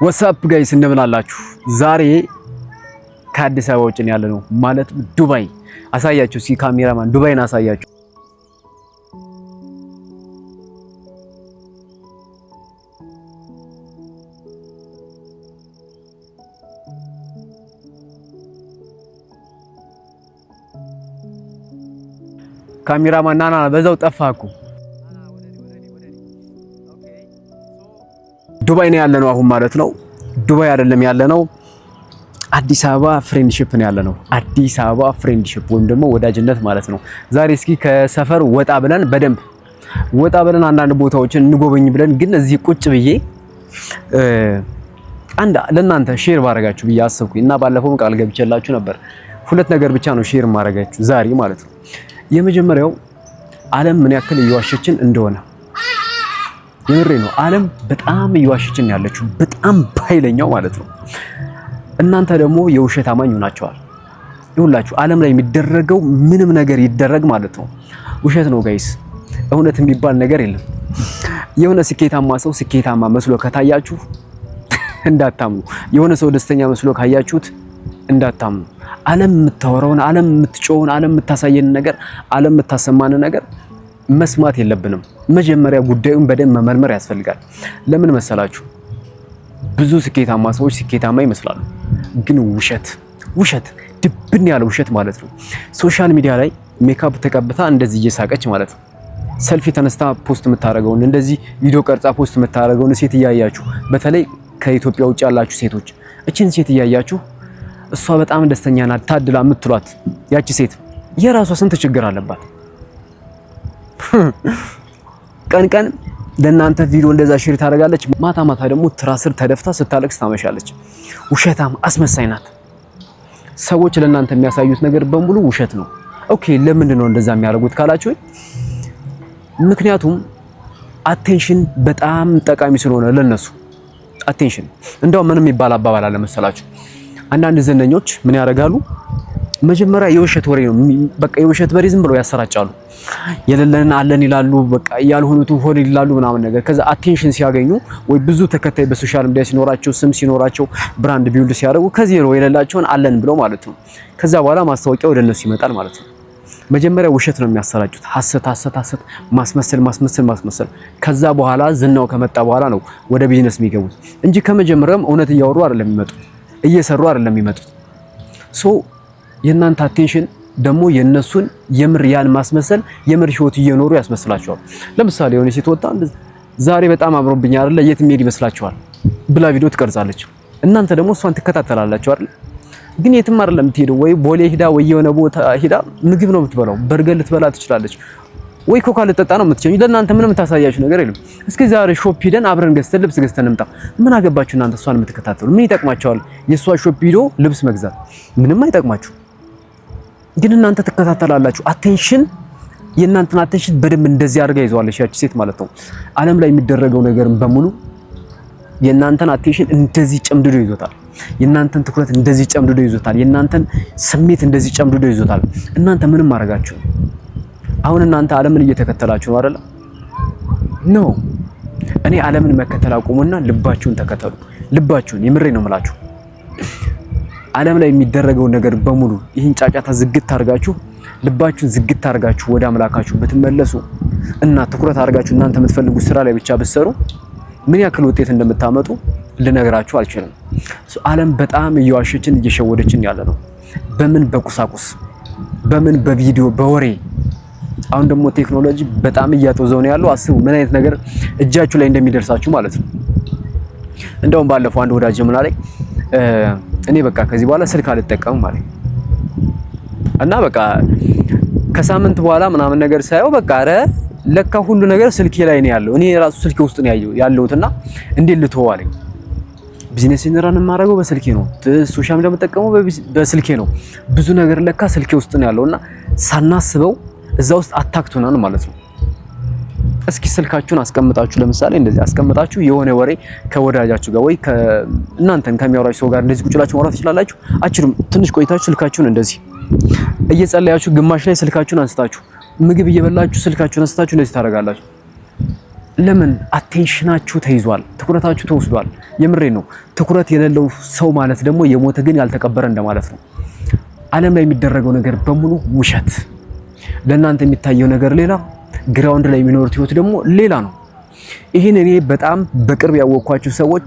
What's up guys፣ እንደምን አላችሁ? ዛሬ ከአዲስ አበባ ውጭ ያለ ነው፣ ማለት ዱባይ። አሳያችሁ እስኪ ካሜራማን ዱባይን አሳያችሁ። ካሜራማን ናና፣ በዛው ጠፋህ እኮ። ዱባይ ነው ያለነው አሁን ማለት ነው። ዱባይ አይደለም ያለነው፣ አዲስ አበባ Friendship ነው ያለነው። አዲስ አበባ Friendship ወይም ደግሞ ወዳጅነት ማለት ነው። ዛሬ እስኪ ከሰፈር ወጣ ብለን፣ በደንብ ወጣ ብለን አንዳንድ ቦታዎችን እንጎበኝ ብለን፣ ግን እዚህ ቁጭ ብዬ አንድ ለእናንተ share ባረጋችሁ ብዬ አሰብኩኝ እና ባለፈውም ቃል ገብቼላችሁ ነበር። ሁለት ነገር ብቻ ነው share ማረጋችሁ ዛሬ ማለት ነው። የመጀመሪያው ዓለም ምን ያክል እየዋሸችን እንደሆነ። የምሬ ነው። ዓለም በጣም እየዋሸችን ያለችው በጣም በኃይለኛው ማለት ነው። እናንተ ደግሞ የውሸት አማኝ ሆናችኋል። ይሁላችሁ፣ ዓለም ላይ የሚደረገው ምንም ነገር ይደረግ ማለት ነው ውሸት ነው guys። እውነት የሚባል ነገር የለም። የሆነ ስኬታማ ሰው ስኬታማ መስሎ ከታያችሁ እንዳታምኑ። የሆነ ሰው ደስተኛ መስሎ ካያችሁት እንዳታምኑ። ዓለም የምታወራውን፣ ዓለም የምትጮኸውን፣ ዓለም የምታሳየን ነገር፣ ዓለም የምታሰማን ነገር መስማት የለብንም። መጀመሪያ ጉዳዩን በደንብ መመርመር ያስፈልጋል። ለምን መሰላችሁ? ብዙ ስኬታማ ሰዎች ስኬታማ ይመስላሉ፣ ግን ውሸት፣ ውሸት፣ ድብን ያለ ውሸት ማለት ነው። Social media ላይ ሜካፕ ተቀብታ እንደዚህ እየሳቀች ማለት ነው፣ ሰልፊ ተነስታ post የምታደርገውን፣ እንደዚህ ቪዲዮ ቀርጻ post የምታደርገውን ሴት እያያችሁ፣ በተለይ ከኢትዮጵያ ውጭ ያላችሁ ሴቶች፣ እችን ሴት እያያችሁ እሷ በጣም ደስተኛ ናት ታድላ የምትሏት ያቺ ሴት የራሷ ስንት ችግር አለባት። ቀን ቀን ለእናንተ ቪዲዮ እንደዛ share ታደርጋለች። ማታ ማታ ደግሞ ትራስ ስር ተደፍታ ስታለቅስ ታመሻለች። ውሸታም አስመሳይ ናት። ሰዎች ለእናንተ የሚያሳዩት ነገር በሙሉ ውሸት ነው። Okay፣ ለምንድን ነው እንደዛ የሚያደርጉት ካላችሁ፣ ምክንያቱም attention በጣም ጠቃሚ ስለሆነ ለነሱ attention። እንደው ምንም የሚባል አባባል አለ መሰላችሁ? አንዳንድ ዝነኞች ምን ያደርጋሉ? መጀመሪያ የውሸት ወሬ ነው፣ በቃ የውሸት ወሬ ዝም ብለው ያሰራጫሉ። የሌለን አለን ይላሉ፣ በቃ ያልሆኑትን ሆነ ይላሉ ምናምን ነገር። ከዛ attention ሲያገኙ ወይ ብዙ ተከታይ በ social media ሲኖራቸው፣ ስም ሲኖራቸው፣ brand build ሲያደርጉ ከዜሮ የሌላቸውን አለን ብለው ማለት ነው። ከዛ በኋላ ማስታወቂያ ወደ እነሱ ይመጣል ማለት ነው። መጀመሪያ ውሸት ነው የሚያሰራጩት፣ ሐሰት፣ ሐሰት፣ ሐሰት፣ ማስመሰል፣ ማስመሰል፣ ማስመሰል። ከዛ በኋላ ዝናው ከመጣ በኋላ ነው ወደ ቢዝነስ የሚገቡት እንጂ ከመጀመሪያውም እውነት እያወሩ አይደለም የሚመጡት፣ እየሰሩ አይደለም የሚመጡት። So የእናንተ attention ደግሞ የነሱን የምር ያን ማስመሰል የምር ህይወት እየኖሩ ያስመስላቸዋል። ለምሳሌ የሆነ ሴት ወጣ ዛሬ በጣም አምሮብኛል አይደለ፣ የት መሄድ ይመስላችኋል ብላ ቪዲዮ ትቀርጻለች። እናንተ ደግሞ እሷን ትከታተላላችሁ አይደል? ግን የትም አይደለም የምትሄደው። ወይ ቦሌ ሂዳ ወይ የሆነ ቦታ ሂዳ ምግብ ነው የምትበላው። በርገር ልትበላ ትችላለች፣ ወይ ኮካ ልትጠጣ ነው የምትችለው። ለእናንተ ምንም የምታሳያችሁ ነገር የለም። እስኪ ዛሬ shop ሂደን አብረን ገዝተን ልብስ ገዝተን እንምጣ። ምን አገባችሁ እናንተ እሷን የምትከታተሉ? ምን ይጠቅማቸዋል? የእሷ shop ሂዶ ልብስ መግዛት ምንም አይጠቅማችሁ። ግን እናንተ ትከታተላላችሁ። Attention፣ የእናንተን attention በደንብ እንደዚህ አድርጋ ይዘዋለች ያቺ ሴት ማለት ነው። ዓለም ላይ የሚደረገው ነገርን በሙሉ የእናንተን attention እንደዚህ ጨምድዶ ይዞታል። የእናንተን ትኩረት እንደዚህ ጨምድዶ ይዞታል። የእናንተን ስሜት እንደዚህ ጨምድዶ ይዞታል። እናንተ ምንም አደረጋችሁ? አሁን እናንተ ዓለምን እየተከተላችሁ ነው አይደል? No፣ እኔ ዓለምን መከተል አቁሙና ልባችሁን ተከተሉ። ልባችሁን፣ የምሬ ነው የምላችሁ። ዓለም ላይ የሚደረገውን ነገር በሙሉ ይህን ጫጫታ ዝግት አድርጋችሁ፣ ልባችሁን ዝግት አድርጋችሁ ወደ አምላካችሁ ብትመለሱ እና ትኩረት አድርጋችሁ እናንተ የምትፈልጉት ስራ ላይ ብቻ ብትሰሩ ምን ያክል ውጤት እንደምታመጡ ልነግራችሁ አልችልም። ዓለም በጣም እየዋሸችን እየሸወደችን ያለ ነው። በምን? በቁሳቁስ፣ በምን? በቪዲዮ፣ በወሬ። አሁን ደግሞ ቴክኖሎጂ በጣም እያጦዘው ነው ያለው። አስቡ ምን አይነት ነገር እጃችሁ ላይ እንደሚደርሳችሁ ማለት ነው። እንደውም ባለፈው አንድ ወዳጅ ምን አለኝ፣ እኔ በቃ ከዚህ በኋላ ስልክ አልጠቀምም አለኝ እና በቃ ከሳምንት በኋላ ምናምን ነገር ሳየው በቃ ኧረ ለካ ሁሉ ነገር ስልኬ ላይ ነው ያለው። እኔ ራሱ ስልኬ ውስጥ ነው ያለሁትና እንዴት ልተወው አለኝ። Business run የማደርገው በስልኬ ነው። Social media የምጠቀመው በስልኬ ነው። ብዙ ነገር ለካ ስልኬ ውስጥ ነው ያለውና ሳናስበው እዛ ውስጥ አታክቶናል ማለት ነው። እስኪ ስልካችሁን አስቀምጣችሁ፣ ለምሳሌ እንደዚህ አስቀምጣችሁ የሆነ ወሬ ከወዳጃችሁ ጋር ወይ እናንተን ከሚያወራችሁ ሰው ጋር እንደዚህ ቁጭ ብላችሁ ማውራት ትችላላችሁ? አችሉም። ትንሽ ቆይታችሁ ስልካችሁን እንደዚህ እየጸለያችሁ ግማሽ ላይ ስልካችሁን አንስታችሁ፣ ምግብ እየበላችሁ ስልካችሁን አንስታችሁ እንደዚህ ታደርጋላችሁ። ለምን? Attention ኣችሁ ተይዟል፣ ትኩረታችሁ ተወስዷል። የምሬ ነው። ትኩረት የሌለው ሰው ማለት ደግሞ የሞተ ግን ያልተቀበረ እንደማለት ነው። ዓለም ላይ የሚደረገው ነገር በሙሉ ውሸት። ለእናንተ የሚታየው ነገር ሌላ፣ ground ላይ የሚኖሩት ህይወት ደግሞ ሌላ ነው። ይህን እኔ በጣም በቅርብ ያወቅኳቸው ሰዎች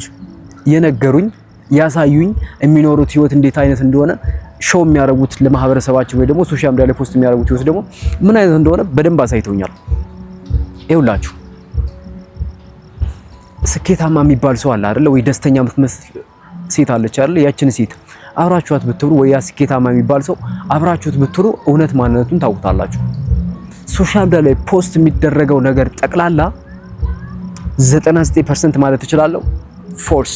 የነገሩኝ፣ ያሳዩኝ፣ የሚኖሩት ህይወት እንዴት አይነት እንደሆነ፣ show የሚያደርጉት ለማህበረሰባቸው ወይ ደግሞ social media ላይ post የሚያደርጉት ህይወት ደግሞ ምን አይነት እንደሆነ በደንብ አሳይተውኛል። ይኸውላችሁ፣ ስኬታማ የሚባል ሰው አለ አይደለ? ወይ ደስተኛ የምትመስል ሴት አለች አይደለ? ያችን ሴት አብራችኋት ብትውሉ ወይ ያ ስኬታማ የሚባል ሰው አብራችሁት ብትውሉ እውነት ማንነቱን ታውቁታላችሁ። Social media ላይ post የሚደረገው ነገር ጠቅላላ 99% ማለት እችላለሁ false፣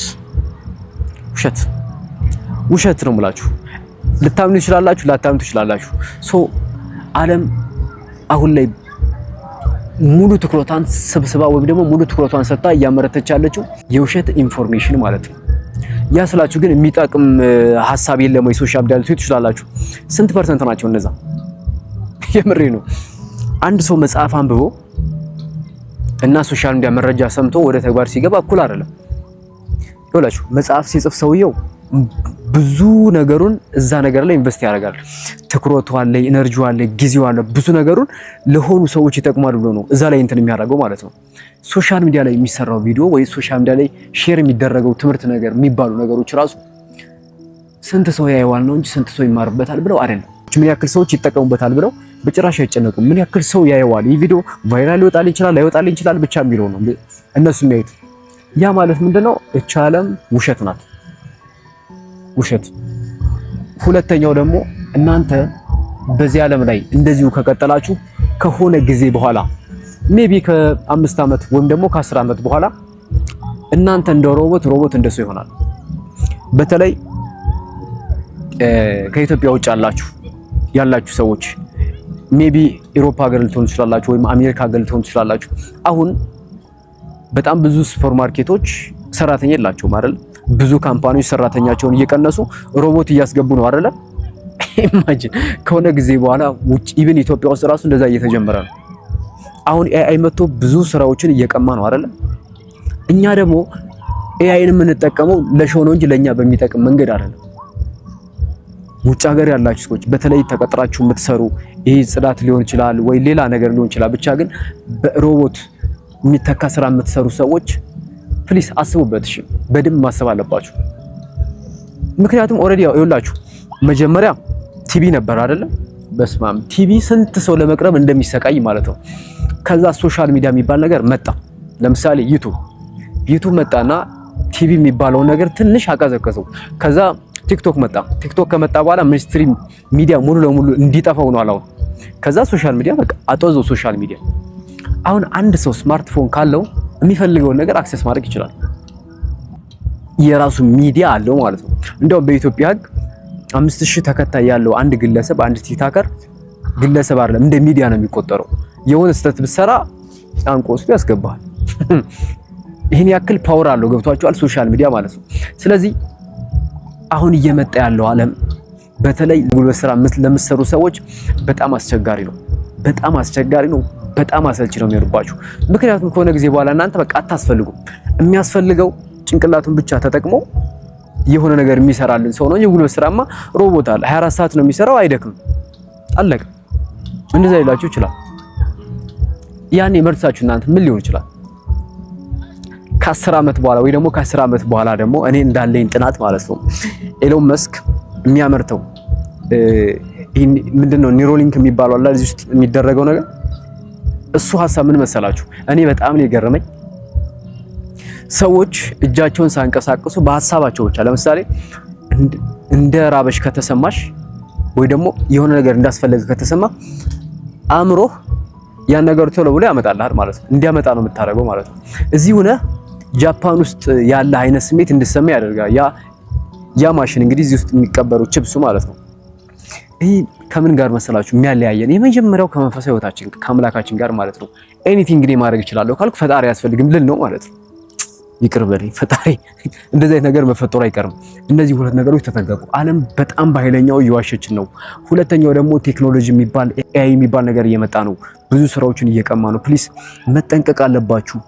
ውሸት ውሸት ነው የምላችሁ። ልታምኑ ትችላላችሁ፣ ላታምኑ ትችላላችሁ። So ዓለም አሁን ላይ ሙሉ ትኩረቷን ሰብስባ ወይም ደግሞ ሙሉ ትኩረቷን ሰጥታ እያመረተች ያለችው የውሸት information ማለት ነው። ያ ስላችሁ ግን የሚጠቅም ሀሳብ የለም ወይ social media ልትሉ ትችላላችሁ። ስንት percent ናቸው እነዛ? የምሬ ነው። አንድ ሰው መጽሐፍ አንብቦ እና social media መረጃ ሰምቶ ወደ ተግባር ሲገባ እኩል አይደለም። ይኸውላችሁ፣ መጽሐፍ ሲጽፍ ሰውየው ብዙ ነገሩን እዛ ነገር ላይ invest ያደርጋል። ትኩረቱ አለ፣ energy ው አለ፣ ጊዜው አለ። ብዙ ነገሩን ለሆኑ ሰዎች ይጠቅማል ብሎ ነው እዛ ላይ እንትን የሚያደርገው ማለት ነው። Social media ላይ የሚሰራው ቪዲዮ ወይ social media ላይ share የሚደረገው ትምህርት ነገር የሚባሉ ነገሮች ራሱ ስንት ሰው ያየዋል ነው እንጂ ስንት ሰው ይማርበታል ብለው አይደለም። ምን ያክል ሰዎች ይጠቀሙበታል ብለው በጭራሽ አይጨነቁም። ምን ያክል ሰው ያየዋል፣ ይህ ቪዲዮ viral ሊወጣል ይችላል፣ ላይወጣል ይችላል ብቻ የሚለው ነው እነሱ የሚያዩት። ያ ማለት ምንድነው? እቻ ዓለም ውሸት ናት፣ ውሸት። ሁለተኛው ደግሞ እናንተ በዚህ ዓለም ላይ እንደዚሁ ከቀጠላችሁ ከሆነ ጊዜ በኋላ፣ maybe ከ5 ዓመት ወይም ደግሞ ከ10 ዓመት በኋላ፣ እናንተ እንደ ሮቦት፣ ሮቦት እንደሱ ይሆናል። በተለይ ከኢትዮጵያ ውጭ ያላችሁ ሰዎች፣ maybe ኤሮፓ ሀገር ልትሆኑ ትችላላችሁ፣ ወይም አሜሪካ ሀገር ልትሆኑ ትችላላችሁ። አሁን በጣም ብዙ ሱፐር ማርኬቶች ሰራተኛ የላቸውም አይደል? ብዙ company ዎች ሰራተኛቸውን እየቀነሱ ሮቦት እያስገቡ ነው አይደለ? Imagine፣ ከሆነ ጊዜ በኋላ ውጭ even ኢትዮጵያ ውስጥ ራሱ እንደዛ እየተጀመረ ነው። አሁን AI መጥቶ ብዙ ስራዎችን እየቀማ ነው አይደለ? እኛ ደግሞ AI ን የምንጠቀመው ለ show ነው እንጂ ለኛ በሚጠቅም መንገድ አይደለም። ውጭ ሀገር ያላችሁ ሰዎች፣ በተለይ ተቀጥራችሁ የምትሰሩ፣ ይሄ ጽዳት ሊሆን ይችላል ወይ ሌላ ነገር ሊሆን ይችላል። ብቻ ግን በሮቦት የሚተካ ስራ የምትሰሩ ሰዎች please አስቡበት። እሺ፣ በደንብ ማሰብ አለባችሁ። ምክንያቱም already ይኸውላችሁ፣ መጀመሪያ ቲቪ ነበር አይደለም? በስማም፣ ቲቪ ስንት ሰው ለመቅረብ እንደሚሰቃይ ማለት ነው። ከዛ social media የሚባል ነገር መጣ። ለምሳሌ YouTube መጣና ቲቪ የሚባለውን ነገር ትንሽ አቀዘቀዘው። ከዛ TikTok መጣ። TikTok ከመጣ በኋላ mainstream media ሙሉ ለሙሉ እንዲጠፋ ሆኗል አሁን። ከዛ social media በቃ አጦዘው social media። አሁን አንድ ሰው ስማርትፎን ካለው የሚፈልገውን ነገር access ማድረግ ይችላል። የራሱ ሚዲያ አለው ማለት ነው። እንደውም በኢትዮጵያ ሕግ 5,000 ተከታይ ያለው አንድ ግለሰብ፣ አንድ TikToker፣ ግለሰብ አይደለም፣ እንደ ሚዲያ ነው የሚቆጠረው። የሆነ ስህተት ብትሰራ አንቆ ወስዶ ያስገባል። ይህን ያክል power አለው። ገብቷችኋል? Social media ማለት ነው። ስለዚህ አሁን እየመጣ ያለው ዓለም በተለይ ጉልበት ስራ ለምትሰሩ ሰዎች በጣም አስቸጋሪ ነው። በጣም አስቸጋሪ ነው። በጣም አሰልቺ ነው የሚሆንባችሁ። ምክንያቱም ከሆነ ጊዜ በኋላ እናንተ በቃ አታስፈልጉም። የሚያስፈልገው ጭንቅላቱን ብቻ ተጠቅሞ የሆነ ነገር የሚሰራልን ሰው ነው። የጉልበት ስራማ ሮቦት አለ፣ 24 ሰዓት ነው የሚሰራው፣ አይደክም። አለቀ። እንደዛ ሊላችሁ ይችላል። ያኔ መልሳችሁ እናንተ ምን ሊሆን ይችላል? ከ10 ዓመት በኋላ ወይ ደግሞ ከ10 ዓመት በኋላ ደግሞ እኔ እንዳለኝ ጥናት ማለት ነው፣ ኤሎን መስክ የሚያመርተው ምንድነው፣ Neuralink የሚባለው አለ፣ እዚህ ውስጥ የሚደረገው ነገር፣ እሱ ሀሳብ ምን መሰላችሁ? እኔ በጣም ነው የገረመኝ። ሰዎች እጃቸውን ሳያንቀሳቅሱ በሀሳባቸው ብቻ፣ ለምሳሌ እንደ ራበሽ ከተሰማሽ ወይ ደግሞ የሆነ ነገር እንዳስፈለገ ከተሰማ፣ አእምሮህ ያን ነገር ቶሎ ብሎ ያመጣልሃል ማለት ነው። እንዲያመጣ ነው የምታደርገው ማለት ነው። እዚህ ሆነህ ጃፓን ውስጥ ያለ አይነት ስሜት እንዲሰማ ያደርጋል። ያ ማሽን እንግዲህ እዚህ ውስጥ የሚቀበረው ቺፕሱ ማለት ነው። ይህ ከምን ጋር መሰላችሁ የሚያለያየን? የመጀመሪያው ከመንፈሳዊ ሕይወታችን ከአምላካችን ጋር ማለት ነው። Anything እኔ ማድረግ እችላለሁ ካልኩ ፈጣሪ አያስፈልግም ልል ነው ማለት ነው። ይቅር በለኝ ፈጣሪ፣ እንደዚህ አይነት ነገር መፈጠሩ አይቀርም። እነዚህ ሁለት ነገሮች ተጠንቀቁ። ዓለም በጣም በኃይለኛው እየዋሸችን ነው። ሁለተኛው ደግሞ ቴክኖሎጂ የሚባል AI የሚባል ነገር እየመጣ ነው። ብዙ ስራዎችን እየቀማ ነው። Please መጠንቀቅ አለባችሁ።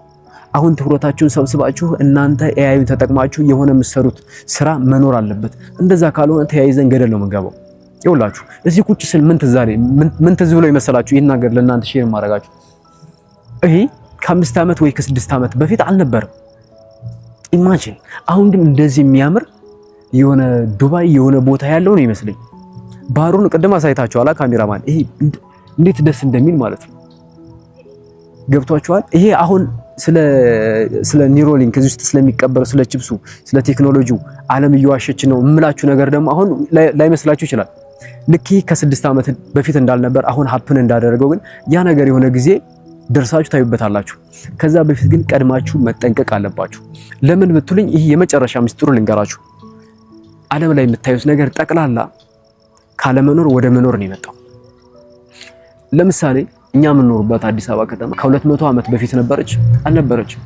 አሁን ትኩረታችሁን ሰብስባችሁ እናንተ AI ን ተጠቅማችሁ የሆነ የምትሰሩት ስራ መኖር አለበት። እንደዛ ካልሆነ ተያይዘን ገደል ነው የምንገባው። ይኸውላችሁ እዚህ ቁጭ ስል ምን ትዝ አለኝ? ምን ትዝ ብሎ ይመሰላችሁ? ይህን ነገር ለእናንተ share ማድረጋችሁ ይሄ ከ5 ዓመት ወይ ከ6 ዓመት በፊት አልነበረም። Imagine፣ አሁን ግን እንደዚህ የሚያምር የሆነ ዱባይ የሆነ ቦታ ያለው ነው ይመስለኝ። ባህሩን ቅድም አሳይታችኋላ ካሜራማን፣ ይሄ እንዴት ደስ እንደሚል ማለት ነው። ገብቷችኋል? ይሄ አሁን ስለ Neuralink እዚህ ውስጥ ስለሚቀበረው፣ ስለ ቺፕሱ፣ ስለ ቴክኖሎጂው ዓለም እየዋሸች ነው የምላችሁ ነገር ደግሞ አሁን ላይመስላችሁ ይችላል። ልክ ከ6 ዓመት በፊት እንዳልነበር አሁን happen እንዳደረገው ግን ያ ነገር የሆነ ጊዜ ደርሳችሁ ታዩበታላችሁ። ከዛ በፊት ግን ቀድማችሁ መጠንቀቅ አለባችሁ። ለምን ብትሉኝ ይህ የመጨረሻ ምስጢሩ ልንገራችሁ። ዓለም ላይ የምታዩት ነገር ጠቅላላ ካለመኖር ወደ መኖር ነው የመጣው። ለምሳሌ እኛ የምንኖርባት አዲስ አበባ ከተማ ከ200 ዓመት በፊት ነበረች? አልነበረችም።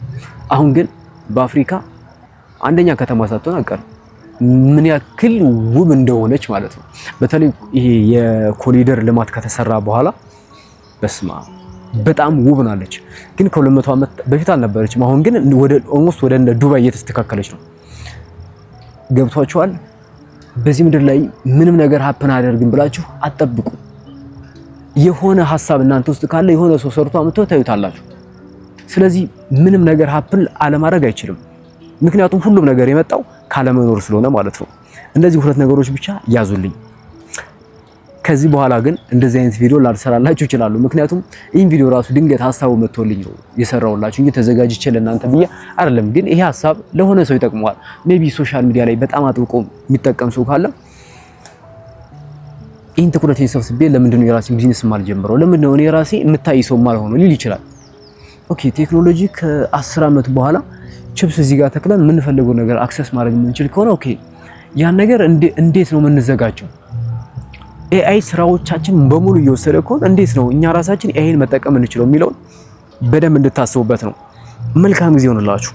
አሁን ግን በአፍሪካ አንደኛ ከተማ ሳትሆን አትቀርም። ምን ያክል ውብ እንደሆነች ማለት ነው። በተለይ ይሄ የኮሪደር ልማት ከተሰራ በኋላ በስማ በጣም ውብ ናለች። ግን ከ200 ዓመት በፊት አልነበረችም። አሁን ግን ወደ almost ወደ እንደ ዱባይ እየተስተካከለች ነው። ገብቷችኋል? በዚህ ምድር ላይ ምንም ነገር happen አያደርግም ብላችሁ አትጠብቁ። የሆነ ሀሳብ እናንተ ውስጥ ካለ የሆነ ሰው ሰርቶ አምጥቶ ታዩታላችሁ። ስለዚህ ምንም ነገር happen አለማድረግ አይችልም። ምክንያቱም ሁሉም ነገር የመጣው ካለመኖር ስለሆነ ማለት ነው። እነዚህ ሁለት ነገሮች ብቻ ያዙልኝ። ከዚህ በኋላ ግን እንደዚህ አይነት ቪዲዮ ላልሰራላችሁ እችላለሁ። ምክንያቱም ይህን ቪዲዮ ራሱ ድንገት ሀሳቡ መጥቶልኝ ነው የሰራሁላችሁ እንጂ ተዘጋጅቼ ለእናንተ ብዬ አይደለም። ግን ይሄ ሀሳብ ለሆነ ሰው ይጠቅመዋል። Maybe social media ላይ በጣም አጥብቆ የሚጠቀም ሰው ካለ ይህን ትኩረቴን ሰብስቤ ለምንድን ነው የራሴ ቢዝነስ የማልጀምረው? ለምንድን ነው እኔ ራሴ የምታይ ሰው የማልሆነው ሊል ይችላል። Okay፣ ቴክኖሎጂ ከ10 ዓመት በኋላ ቺፕስ እዚህ ጋር ተክለን የምንፈልገው ነገር access ማድረግ የምንችል ከሆነ okay፣ ያን ነገር እንዴት ነው የምንዘጋጀው? AI ስራዎቻችን በሙሉ እየወሰደ ከሆነ እንዴት ነው እኛ ራሳችን AI ን መጠቀም እንችለው የሚለውን በደንብ እንድታስቡበት ነው። መልካም ጊዜ ይሆንላችሁ።